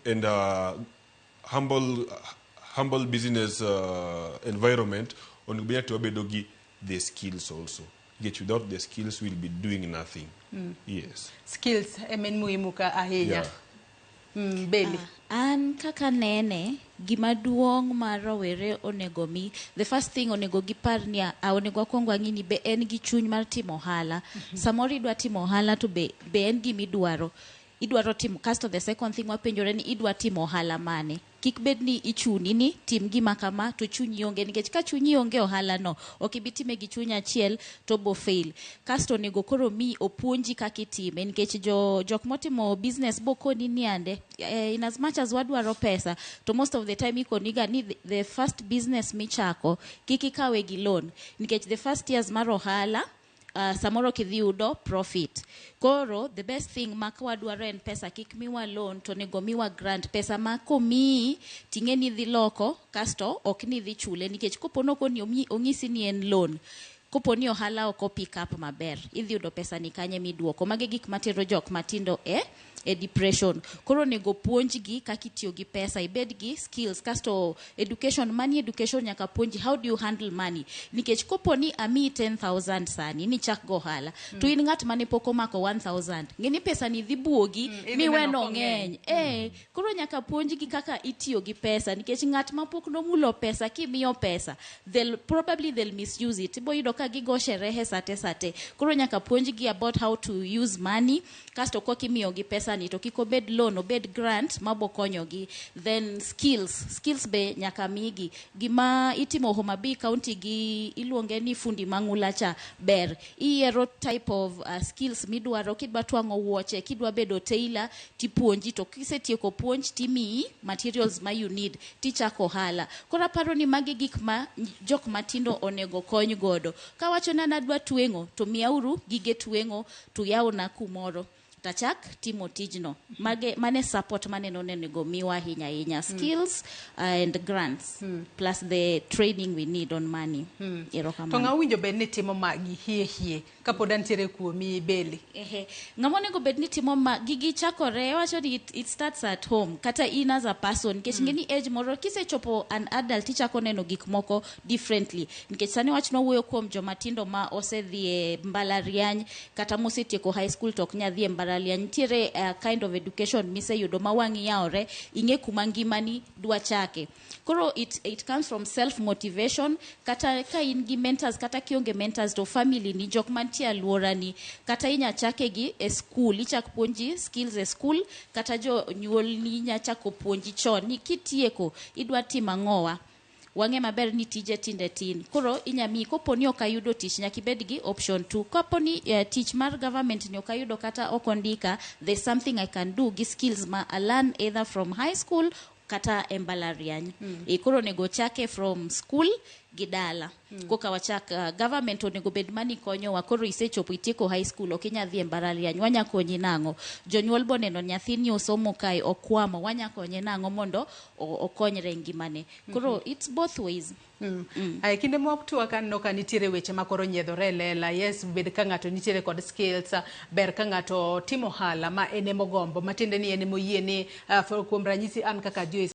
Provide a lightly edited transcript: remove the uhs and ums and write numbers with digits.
and humble business environment, onego bed ni wabedo gi the skills also, nikech without the skills we'll be doing nothing. Yes. Skills em en muhimu ka ahinya. Beli. An kaka nene, gima duong' ma rowere onego mi, the first thing onego gipar ni onego akwong wang'i ni be en gi chuny mar timo ohala. Samoro idwa timo ohala to be en gimidwaro idwaro timo. Kasto the second thing wapenjore ni idwa timo ohala mane. Kik bed ni ichuni ni tim gima kama to chunyi onge, nikech ka chunyi onge, ohala no ok ibi time gi chuny achiel to bo fail. Kasto onego koro mi opuonji kaka itime, nikech jo jok motimo business bokoni ni ande in as much as wadwaro pesa, to most of the time ikoniga ni the first business michako kik ikawe gi loan, nikech the first years mar ohala samoro kidhi yudo profit. Koro the best thing ma kawadwaro en pesa, kik miwa loan, to onego miwa grant, pesa ma komiyi ting'e ni idhi loko, kasto ok ni idhi chule, nikech kopo nokoni ong'isi ni en loan, kopo ni ohala ok o pick up maber, idhi yudo pesa ni kanye miduoko? Magi gik matero jok matindo e depression. Koro onego puonjgi kaka itiyo gi pesa, ibed gi skills. Kasto education, money education, nyaka puonji how do you handle money, nikech kopo ni amiyi 10,000 sani ni chak go ohala, to in ng'at mane pok omako 1000, ng'e ni pesa ni dhi buogi. Idhi miwe neno no kong'eny. Ng'eny. Koro nyaka puonjgi kaka itiyo gi pesa, nikech ng'at ma pok nomulo pesa, kimiyo pesa, they'll probably they'll misuse it. Ibo yudo ka gigo sherehe sate sate. Koro nyaka puonjgi about how to use money. Kasto kok imiyogi pesa ni to kik obed loan, obed grant mabokonyogi. Then skills be nyaka migi. Gima itimo Homa Bay County gi iluonge ni Fundi Mang'ula cha ber. Iyiero type of skills midwaro. Kidwa twang'o wuoche, kidwa bedo tailor, tipuonji, to kisetieko puonj timiyi materials ma you need, tichako ohala. Koro aparo ni magi gik ma jok matindo onego kony godo. Kawacho ni an adwa tweng'o, to miyauru gige tweng'o, to yawna kumoro tachak timo tijno. Mage mane support maneno onego miwa ahinya ahinya, skills and grants, plus the training we need on money. To Erokamano. Ng'a owinjo bed ni timo magi hie hie kapod antiere kuomi, Beli? Ehe. Ng'ama onego bed ni timo ma gigi chakore, wacho ni it starts at home, kata in as a person, nikech mm. Ng'eni age moro kisechopo an adult, ichako neno gik moko differently, nikech sani wach nwawuoyo kuom joma tindo ma osedhi e mbalariany kata mosetieko high school to ok nya dhi e mbalariany. Nitiere kind of education miseyudo ma wang'i yawore, ing'e kuma ngimani dwa chake. Koro it comes from self motivation, kata ka in gi mentors, kata kionge mentors, to family ni, jok mantie aluorani, kata inya chake gi e school, ichak puonji skills e school, kata jonyuolni nya chako puonji chon ni kitieko idwa timo ang'owa. Wang'e maber ni tije tinde tin, koro inya miyi kopo ni ok ayudo tich, nyaka ibed gi option 2. Kapo ni tich mar government ni ok ayudo kata ok ondika, there's something I can do gi skills ma I learn either from high school kata e mbalariany. E koro onego chake from school gi dala. Koka wachak, government onego bed mani konyowa. Koro isechopo itieko high school, ok inya dhi e mbalariany, wanya konyi nang'o? Jonyuol boneno nyathini osomo kae okwamo, wanya konye nang'o mondo okonyre e ngimane? Koro it's both ways. Ay, kinde moko twak aneno ka nitiere weche ma koro nyiedhore e lela. Yes, bed ka ng'ato nitiere kod skills, ber ka ng'ato timo ohala ma en emogombo, matiende ni en emoyie ni kuom ranyisi an kaka Joyce.